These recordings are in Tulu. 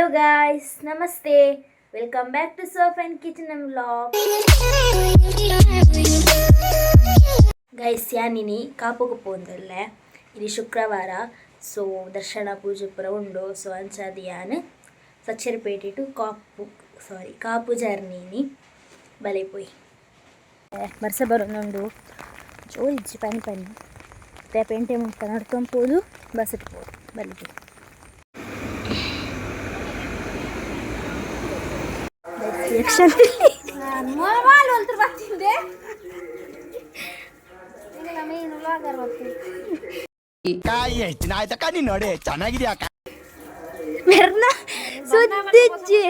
Hello guys, namaste. Welcome back to Surf and Kitchen and Vlog. Guys, ಯಾನಿನಿ ಕಾಪುಗು ಪೋಂದುಲ್ಲೆ. ಇದು ಶುಕ್ರವಾರ, ಸೊ ದರ್ಶನ ಪೂಜೆ ಪೂರ ಉಂಡು. ಸೊ ಅಂಚಾದ್ ಯಾನ್ ಸಚ್ಚರ್ಪೇಟೆ ಟು ಕಾಪು, ಸಾರಿ, ಕಾಪು ಜರ್ನಿನಿ. ಬಲೆ ಪೋಯಿ. ಬರ್ಸ ಬರೋದುಂಡು, ಜೋರಿಜ್ಜಿ, ಪನಿ ಪನಿ. ಪೇಂಟೆ ಮುಟ್ಟ ನಡ್ಕೊಂಡು ಪೋದು, ಬಸ್ಸಿಗೆ ಪೋದು. ಬಲೆ ಪೋಯಿ. ಯಕ್ಷ. ಕಾಯಿ ಹೆಚ್ಚಿನ ಆಯ್ತಕ್ಕ ನೀನ್ ನೋಡಿ ಚೆನ್ನಾಗಿದ್ಯಾ? ಮೆರ್ನ ಸುದ್ದಿಜ್ಜಿ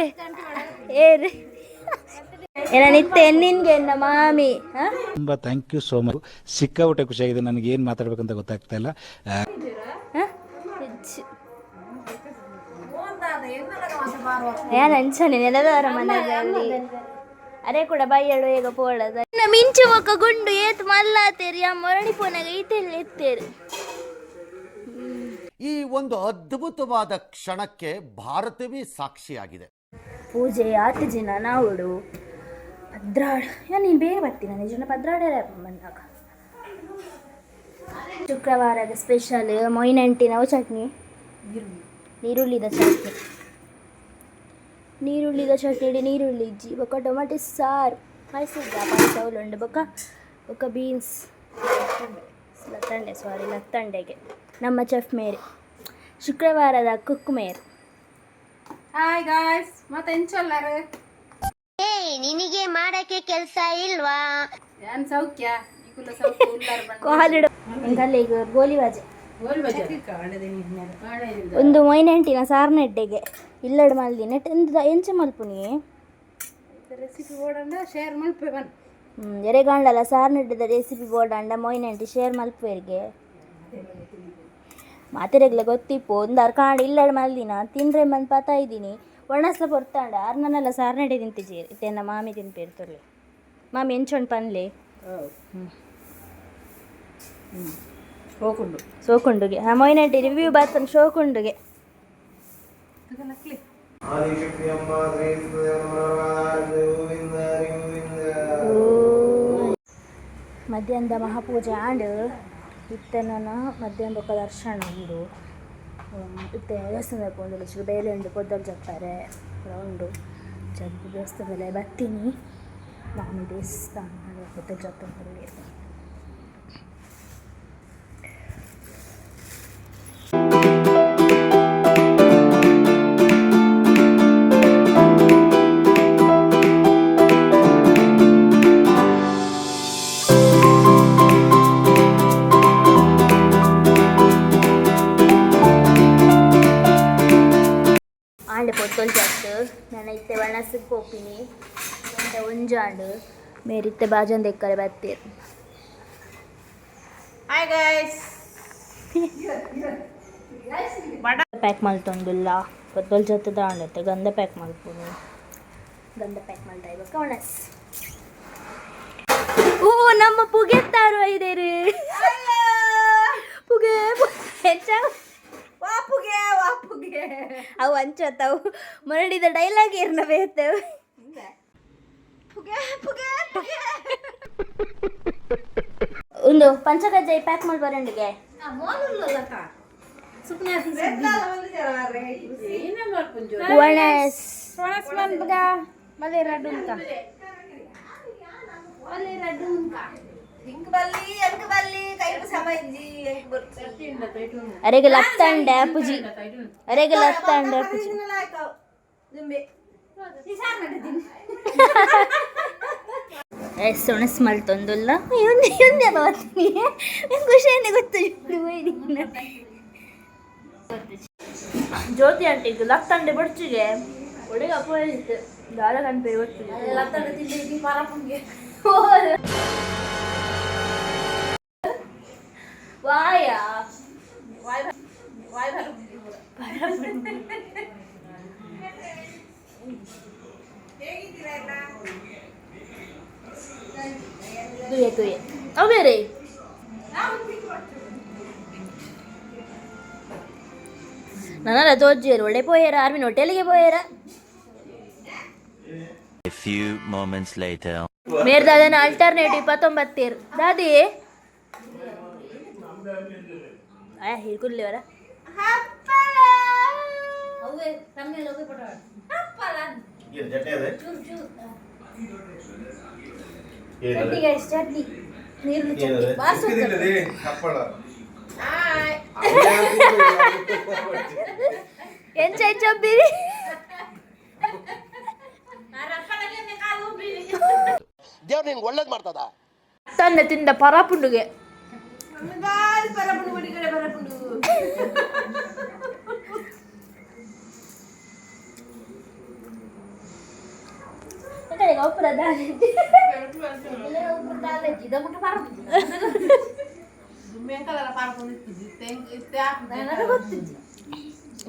ಏರು ಏನಿತ್ತೆ ನಿನ್ಗೆ ಎನ್ನ ಮಾಮಿ ಹ? ತುಂಬ thank you so much. ಸಿಕ್ಕಾಪಟ್ಟೆ ಖುಷಿಯಾಗಿದೆ ನನಗೆ. ಏನು ಮಾತಾಡ್ಬೇಕಂತ ಗೊತ್ತಾಗ್ತಾ ಇಲ್ಲ. ಹ? ಇಜ್ಜಿ. ಏನ್ ಅಂಚನೆ ನೆಲದಾರ ಮನೆಯಲ್ಲಿ ಅರೆ ಕೂಡ ಬೈಯಡು ಈಗ ಪೋಳದ ಮಿಂಚು ಬೊಕ್ಕ ಗುಂಡು ಏತ್ ಮಲ್ಲಾತೇರಿ. ಆ ಮೊರಳಿ ಪೋನಾಗ ಈತೆಲ್ಲ ಎತ್ತೇರು. ಈ ಒಂದು ಅದ್ಭುತವಾದ ಕ್ಷಣಕ್ಕೆ ಭಾರತವೇ ಸಾಕ್ಷಿಯಾಗಿದೆ. ಪೂಜೆ ಆತು ಜಿನ ನಾವುಡು ಪದ್ರಾಡ್. ಯಾ, ನೀನು ಬೇಗ ಬರ್ತೀನಿ ನಿಜ ಪದ್ರಾಡೇ ಬಂದಾಗ. ಶುಕ್ರವಾರದ ಸ್ಪೆಷಲ್ ಮೊಯ್ನಂಟಿನವು ಚಟ್ನಿ, ನೀರುಳ್ಳಿದ ಚಟ್ನಿ. ನೀರುಳ್ಳಿದ ಚಟ್ನಿ, ನೀರುಳ್ಳಿ ಇಜ್ಜಿ. ಬೊಕ್ಕ ಟೊಮಾಟೊ ಸಾರು, ಪಾಯಸ, ಪಾಯಸ ಉಂಡು. ಬೊಕ್ಕ ಬೊಕ್ಕ ಬೀನ್ಸ್ ಲತ್ತಂಡೆ, ಸಾರಿ, ಲತ್ತಂಡೆಗೆ. ನಮ್ಮ ಚೆಫ್ ಮೇರೆ, ಶುಕ್ರವಾರದ ಕುಕ್ ಮೇರ್. ಹಾಯ್ ಗಾಯ್ಸ್, ಮತ್ತೆ ಎಂಚೊಲ್ಲಾರು? ನಿನಗೆ ಮಾಡಕ್ಕೆ ಕೆಲ್ಸ ಇಲ್ವಾ? ಏನ್ ಸೌಖ್ಯ? ಈಗುಲ ಸೌಖ್ಯ ಉಲ್ಲಾರು ಬಣ್ಣ. ಕಾಲಿಡು ಎಂಕಲ್ಲ ಈಗ ಗೋಲಿ ಬಾಜೆ. ಗೋಲ್ ಬಜೆ. ಒಂದು ಮೊಯ್ನೆಂಟಿನ ಸಾರ್ನೆಡ್ಡೆಗೆ ಇಲ್ಲಡ್ ಮಲ್ದಿ ನೆಟ್ ಎಂತ ಎಂಚ ಮಲ್ಪುನಿ? ರೆಸಿಪಿ ಓಡಂಡ ಶೇರ್ ಮಲ್ಪೆ ಬನ್. ಹ್ಮ್, ಎರೆಗಾಂಡಲ ಸಾರ್ನೆಡ್ಡದ ರೆಸಿಪಿ ಬೋರ್ಡ್ ಅಂಡ ಮೊಯ್ನೆಂಟಿ ಶೇರ್ ಮಲ್ಪುವೆರ್ಗೆ. ಮಾತೆರೆಗ್ಲ ಗೊತ್ತಿಪ್ಪು. ಒಂದು ಅರ್ಕಾಂಡ್ ಇಲ್ಲಡ್ ಮಲ್ದಿನ ತಿನ್ರೆ ಮನ್ ಪಾತಾ ಇದ್ದೀನಿ. ಒಣಸ್ಲ ಪೊರ್ತಾಂಡ ಅರ್ನನೆಲ್ಲ ಸಾರ್ನೆಡೆ ತಿಂತಿಜೇರು. ಇತ್ತೆ ಮಾಮಿ ತಿನ್ಪೇರ್ತುರ್ಲೆ. ಮಾಮಿ, ಎಂಚೊಂಡು ಪನ್ಲೆ. ಹೋಗುಂಡು. ಸೋಕುಂಡುಗೆ. ಹಾಂ, ಮೊಯ್ನೆಂಟಿ ರಿವ್ಯೂ ಬಾತನ್ ಶೋಕುಂಡುಗೆ. ಮಧ್ಯಾಹ್ನದ ಮಹಾಪೂಜೆ ಆಂಡ್. ಇತ್ತೆ ನಾನು ಮಧ್ಯಾಹ್ನ ಬೊಕ್ಕ ದರ್ಶನ ಉಂಡು. ಇತ್ತೆ ದೇವಸ್ಥಾನಕ್ಕೆ ಪೋಂಡು ಬೇಲೆ ಉಂಡು. ಪೊದ್ದಲು ಜಪ್ಪಾರೆ ಪೂರ ಉಂಡು. ಜಗ್ಗು ದೇವಸ್ಥಾನದಲ್ಲೇ ಬತ್ತೀನಿ ಮಾಮಿ. ದೇವಸ್ಥಾನ ಪೊದ್ದಲು ಜತ್ತೊಂದು. ಆಂಡೆ ಪೊತ್ತೊಲ್ ಜತ್ತು. ನಾನು ಇತ್ತೆ ಒಣಸಿಗೆ ಪೋಪಿನಿ. ಗಂಟೆ ಒಂಜಾಂಡು. ಮೇರಿತ್ತೆ ಬಾಜೊಂದು ಎಕ್ಕರೆ ಬತ್ತೀರು. Hi guys. ಪ್ಯಾಕ್ ಮಲ್ತೊಂದುಲ್ಲ. ಪೊತ್ತೊಲ್ ಜತ್ತದ ಆಂಡತ್ತೆ ಗಂಧ ಪ್ಯಾಕ್ ಮಲ್ಪುನು. ಗಂಧ ಪ್ಯಾಕ್ ಮಲ್ತಾ ಇವಾಗ ಒಣಸ್. ಓ, ನಮ್ಮ ಪುಗೆತ್ತಾರು ಐದೇರು ಪುಗೆ ಹೆಚ್ಚ. ವಾಪುಗೆ ವಾಪುಗೆ. ಅವು ಅಂಚತ್ತವು ಮರಳಿದ ಡೈಲಾಗ್ ಏರ್ನ ಬೇತೇವೆ. ಪುಗೆ ಪುಗೆ ಪುಗೆ. ಒಂದು ಪಂಚಕಜ್ಜಾಯಿ ಪ್ಯಾಕ್ ಮಾಡಿ ಬರಂಡಿಗೆ. ಒಣಸ್. ಒಣಸ್ ಮನ್ಪುಗ ಮಲೆ ರಡುಂಕ ಮಲೆ ರಡುಂಕ. ಅರೆಗೆ ಲತ್ತಂಡೆ ಪುಜಿ, ಅರೆಗೆ ಲತ್ತಂಡೆ ಪುಜಿ. ಒಣಸ್ ಮಲ್ತೊಂದುಲ್ಲ. ಇವಂದೇ ಬರ್ತೀನಿ. ಖುಷಿಯನ್ನೇ ಗೊತ್ತು. ಜ್ಯೋತಿ ಆಂಟಿಗೆ ಲತ್ತಂಡೆ ಬಡ್ಚಿಗೆ ಒಡೆಗೆ ಅಪ್ಪ ಇತ್ತು ದಾದ ಕಣ್ಪೇ ಗೊತ್ತು. ವಾಯ. ತುಯೆ ತುಯೆ ಅವೇ ರೇ. ನನಲ ತೋಜ್ಜೇರು ಒಳ್ಳೆ ಪೋಯೇರ ಆರ್ಮಿನ ಹೋಟೆಲ್ಗೆ ಪೋಯೇರ. A few moments later. ಮೇರ್ ದಾದನ ಆಲ್ಟರ್ನೇಟಿವ್ ಪತ್ತೊಂಬತ್ತೇರು ದಾದಿ ಆಯಾ ಹಿಡ್ಕೊಡ್ಲಿವರ. ಚಟ್ನಿ ನೀರಿನ ಚಟ್ನಿ ಬಾಸು. ಎಂಚ ಎಂಚ ಬಿರಿ. ದೇವ್ರು ನಿನ್ಗೆ ಒಳ್ಳೇದ್ ಮಾಡ್ತದ. ತನ್ನ ತಿಂದ ಪರಾಪುಂಡುಗೆ.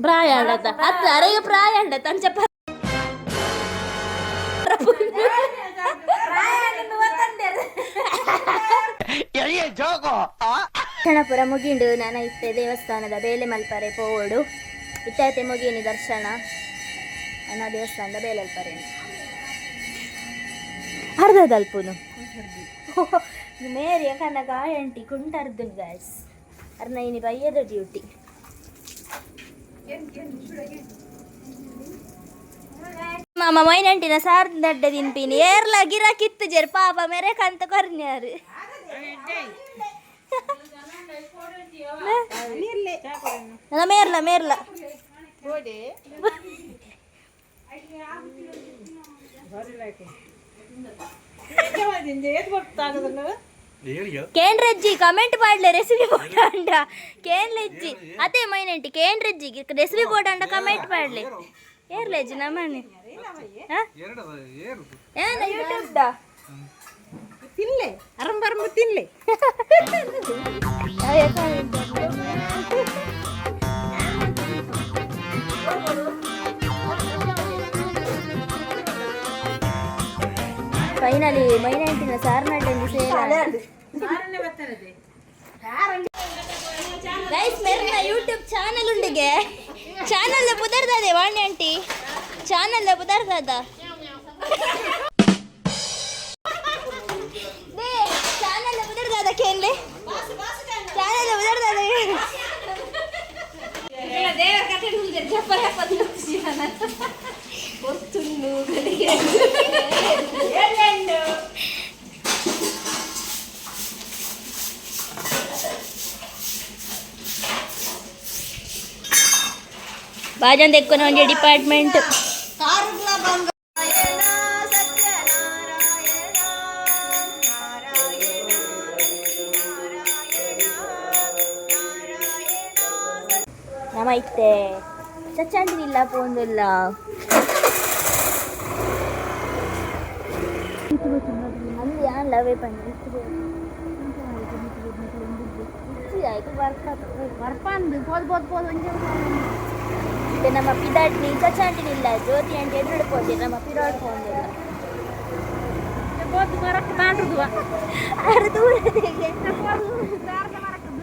ಪ್ರಾಯ ಅಂಡತ್ತ ಅತ್ತ ಅರೆಗೆ ಪ್ರಾಯ ಅಂಡ ತಂಚ. ದರ್ಶನಪುರ ಮುಗಿಂಡು. ನಾನು ಇತ್ತೆ ದೇವಸ್ಥಾನದ ಬೇಲೆ ಮಲ್ಪರೆ ಪೋವೋಡು. ಇತ್ತಾಯ್ತೆ ಮುಗೀನಿ ದರ್ಶನ ಅನ್ನ ದೇವಸ್ಥಾನದ ಬೇಲೆ ಅಲ್ಪರೆ ಅರ್ಧದಲ್ಪುನು ಮೇರಿ ಕನ್ನ ಗಾಯಂಟಿ ಕುಂಟರ್ದುನ್ ಗಾಯ್ಸ್. ಅರ್ನ ಇನಿ ಬಯ್ಯದ ಡ್ಯೂಟಿ. ಮಾಮ ಮೈನಂಟಿನ ಸಾರ್ ದಡ್ಡ ತಿನ್ಪಿನಿ. ಏರ್ಲ ಗಿರ ಕಿತ್ತು ಜೇರ್ ಪಾಪ ಮೇರೆ ಕಂತ ಕೊರ್ನ್ಯಾರು. ನನ್ನ ಮೇರ್ಲ ಮೇರ್ಲ. ಕೇಂದ್ರಜ್ಜಿ ಕಮೆಂಟ್ ಪಾಡ್ಲೆ ರೆಸಿಪಿ ಬೋಡಾಂಡ. ಕೇಂದ್ರಜ್ಜಿ ಅದೇ ಮೈನಂಟಿ ಕೇಂದ್ರಜ್ಜಿ ರೆಸಿಪಿ ಬೋಡಾಂಡ ಕಮೆಂಟ್ ಪಾಡ್ಲೆ. ಏರ್ಲೆಜ್ಜಿ ನಮ್ಮನೆ ಏನ ಯೂಟ್ಯೂಬ್ ದಾ. ತಿನ್ಲೆ ಅರಂಬ ಅರಂಬ ತಿನ್ಲೆ. ಫೈನಲಿ ಮೈನಂಟಿನ ಸಾರ್ನಡ್ಡಲ್ಲಿ ಸೇಲ್. ಗೈಸ್, ಮೆರ್ನ ಯೂಟ್ಯೂಬ್ ಚಾನಲ್ ಉಂಡಿಗೆ. ಚಾನಲ್ ಪುದರ್ದಾದೆ ವಾಣಿ ಆಂಟಿ. ಚಾನಲ್ ಪುದರ್ದಾದ they. Channel ಪುದರ್ದಾದ ಕೇನ್ಲೆ. ಚಾನಲ್ ಪುದರ್ದಾದ. ದೇವರ ಕಟ್ಟೆ ಜಪ್ಪರ ಹೊರ್ತುಂಡು. ಬಾಜನ್ ತೆಕ್ಕೊನ ಒಂಜಿ ಡಿಪಾರ್ಟ್ಮೆಂಟ್. ನಮ್ಮ ಇತ್ತೆ ಚಚ್ಚಾಂಡಿನಿಲ್ಲ ಪೋಂದುಲ್ಲ. ಅಂದು ಯಾನ್ ಲವೇ ಪಂಡ ಬರ್ಪಂದು ಪೋದು ಪೋದು ಪೋದು ಒಂಜಿ. ಇತ್ತೆ ನಮ್ಮ ಪಿದಾಡ್ನಿ ಚಚ್ಚಾಂಟಿನಿಲ್ಲ. ಜ್ಯೋತಿ ಆಂಟಿ ಎದುರು ಪೋತಿರ್. ನಮ್ಮ ಪಿರಾಡ್ ಪೋಂದಿಲ್ಲ. ಪೋದು ಮರಕ್ಕೆ ತಾಂಡ್ರದು. ಆರು ದೂರದಿಗೆ. ಮರಕ್ಕೆ.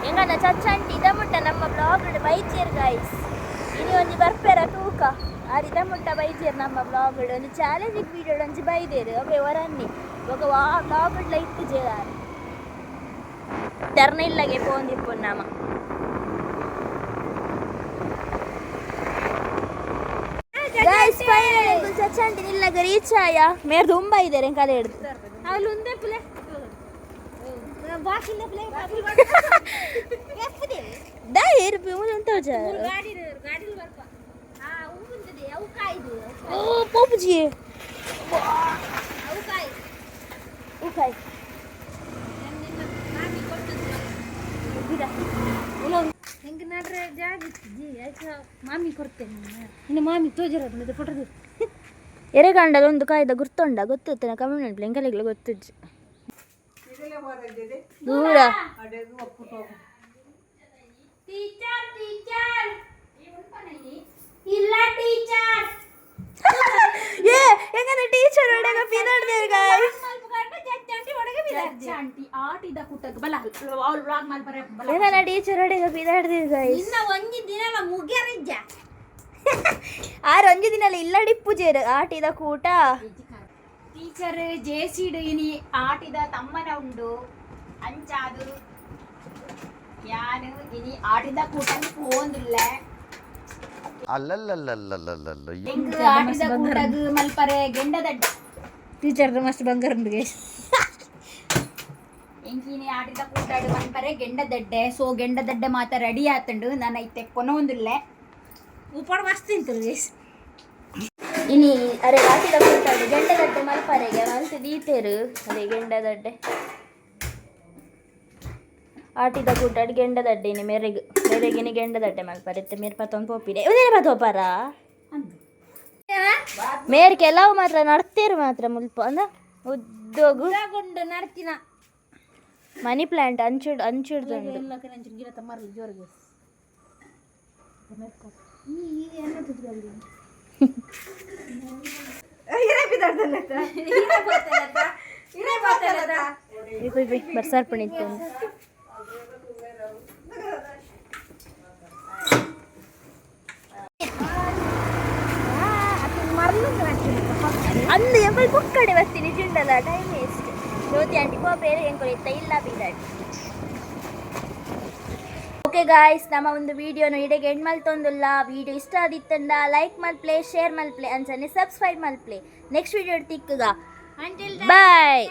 ಎಂಗನ ಚಚ್ಚಾಂಟಿ ಇದ ಮುಟ್ಟ ನಮ್ಮ ಬ್ಲಾಗ್ ಬೈಚೇರ್ ಗಾಯ್ಸ್. ಇನಿ ಒಂಜಿ ಬರ್ಪೆರ ತೂಕ. ಆರ್ ಇದ ಮುಟ್ಟ ಬೈಜೇರ್ ನಮ್ಮ ಬ್ಲಾಗ್. ಒಂಜಿ ಚಾಲೆಂಜಿಂಗ್ ವೀಡಿಯೋ ಒಂಜಿ ಬೈದೇರು ಅವೇ ವರನ್ನಿ. ಬೊಕ ವಾ ಬ್ಲಾಗ್ ಇತ್ತು ಆರ್ ಟರ್ನ ಇಲ್ಲಗೆ ಪೋಂದಿಪ್ಪು ನಮ. ಗೈಸ್, ಫೈನಲಿ ಚಚ್ಚಾಂಟಿ ಇಲ್ಲಗ ರೀಚ್ ಆಯ. ಮೇರ್ ತುಂಬ ಇದ್ದಾರೆ ಕಲೆ ಹಿಡ್ದು. ಅಲ್ಲಿ ಒಂದೇ ಪ್ಲೇ ಬಾಕಿಲ್ಲ ಪ್ಲೇ. ದಾ ಏರು ಉಂಟು. ಗಾಡಿ ಗಾಡಿ ಬರ್ಪ ಆ ಉಂಟದೆ ಅವು ಕಾಯ್ದು. ಓ ಪೋಪುಜಿ. ಅವು ಕಾಯಿ. ಉಕಾಯ್. ಮಾಮಿ ಕೊಟ್ಟದ್ದು ಹೆಂಗೆ ನಡ್ರೆ ಜಾಗ ಇತ್ತು ಆಯ್ತು. ಮಾಮಿ ಕೊಡ್ತೇನೆ ಇನ್ನು ಮಾಮಿ ತೋಜಿರೋದು ಫೋಟೋ. ಎರೆಗಂಡದ ಒಂದು ಕಾಯ್ದ ಗುರ್ತುಂಡ ಗೊತ್ತಿತ್ತು ಕಮ್ಯುನಿಟಿ ಎಂಕಲೆಗ್ಲ ಗೊತ್ತಿಜ್ಜಿ ದೂರ. ಟೀಚರ್ ಟೀಚರ್ ಇಲ್ಲ ಟೀಚರ್. ಏ, ಹೆಂಗಂದ್ರೆ ಟೀಚರ್ ಒಳಗೆ ಪಿದಾಡ್ದೇರು ಗಾಯ್ಸ್. ಆಂಟಿ ಆಟಿದ ಕೂಟಗ್ ಬಲ ಅವ್ಳು ವ್ಲಾಗ್ ಮಲ್ಪರೆ ಬಲ. ಹೆಂಗನ ಟೀಚರ್ ಒಳಗೆ ಪಿದಾಡ್ದೇರು ಗಾಯ್ಸ್. ಇನ್ನ ಒಂಜಿ ದಿನಲ ಮುಗಿಯರಿಜ್ಜ. ಆರು ಒಂಜಿ ದಿನ ಇಲ್ಲಡಿ ಪೂಜೆರು ಆಟಿದ ಕೂಟ. ಟೀಚರ್ ಜೇಸಿಡ್ ಇನಿ ಆಟಿದ ತಮ್ಮನ ಉಂಡು. ಅಂಚಾದು ಯಾನು ಇನಿ ಆಟಿದ ಕೂಟನ್ ಪೋಂದುಲ್ಲ. ಅಲ್ಲಲ್ಲಲ್ಲಲ್ಲಲ್ಲಲ್ಲ. ಎಂಕ್ ಆಟಿದ ಕೂಟಗ್ ಮಲ್ಪರೆ ಗೆಂಡದಡ್ಡ. ಟೀಚರ್ ಮಸ್ತ್ ಬಂಗಾರ ಉಂಡು ಗೈಸ್. ಎಂಕಿನಿ ಆಟಿದ ಕೂಟಾಡು ಮಲ್ಪರೆ ಗೆಂಡದಡ್ಡೆ. ಸೊ ಗೆಂಡದಡ್ಡೆ ಮಾತ ರೆಡಿ ಆತಂಡು. ನಾನು ಐತೆ ಕೊನೊಂದುಲ್ಲೆ. ಉಪಡ ಮಸ್ತ್ ತಿಂತಾರೆ ಗೈಸ್. ಇನಿ ಅರೆ ಆಟಿದ ಕೂಟ ಗೆಂಡದಡ್ಡೆ ಮಲ್ಪರೆಗೆ ಮಲ್ತು ದೀತೇರು. ಅದೇ ಗೆಂಡದಡ್ಡೆ, ಆಟಿದ ಕೂಟಾಡು ಗೆಂಡದಡ್ಡೆ. ಇನಿ ಮೆರೆಗ್ ಮೆರೆಗಿನಿ ಗೆಂಡದಡ್ಡೆ ಮಲ್ಪರೆ. ಇತ್ತೆ ಮೇರ್ ಪತ್ತೊಂದು ಪೋಪಿದೆ. ಉದೇನೆ ಪತ್ತೋಪಾರ ಮೇರ್ ಕೆಲವು ಮಾತ್ರ ನಡ್ತೇರು ಮಾತ್ರ ಮುಲ್ಪ ಅಂದ ಉದ್ದೋಗು. ಕೊಂಡು ನಡ್ತಿನ. Money plant ಅಂಚುಡ್ ಅಂಚುಡ್ದುಂಡು. ಎಲ್ಲ ಕಡೆ ಅಂಚಿನ ಗಿಡ ತಮ್ಮರ್ಲಿ ಜೋರ್ ಗೈಸ್. ಬರ್ಸಾರ್ಪಣೆ ಇತ್ತು. ಅಂದು ಎಂಬಲ್ ಬುಕ್ಕಡೆ ಬರ್ತೀನಿ ಜಿಂಡಲ ಟೈಮ್ ವೇಸ್ಟ್. ಜ್ಯೋತಿ ಆಂಟಿ ಪೋ ಬೇರೆ ಹೆಂಗೆ ಇತ್ತ ಇಲ್ಲ ಬೀದಾಡಿ. ಓಕೆ ಗಾಯ್ಸ್, ನಮ್ಮ ಒಂದು ವಿಡಿಯೋನು ಇಡೆಗೆ ಎಂಡ್ ಮಲ್ತೊಂದುಲ್ಲ. ವಿಡಿಯೋ ಇಷ್ಟ ಆದಿತ್ತಂಡ ಲೈಕ್ ಮಲ್ಪ್ಲೆ, ಶೇರ್ ಮಲ್ಪ್ಲೆ, ಅಂಚನೆ ಸಬ್ಸ್ಕ್ರೈಬ್ ಮಲ್ಪ್ಲೆ. ನೆಕ್ಸ್ಟ್ ವಿಡಿಯೋ ತಿಕ್ಕುಗ. ಬಾಯ್.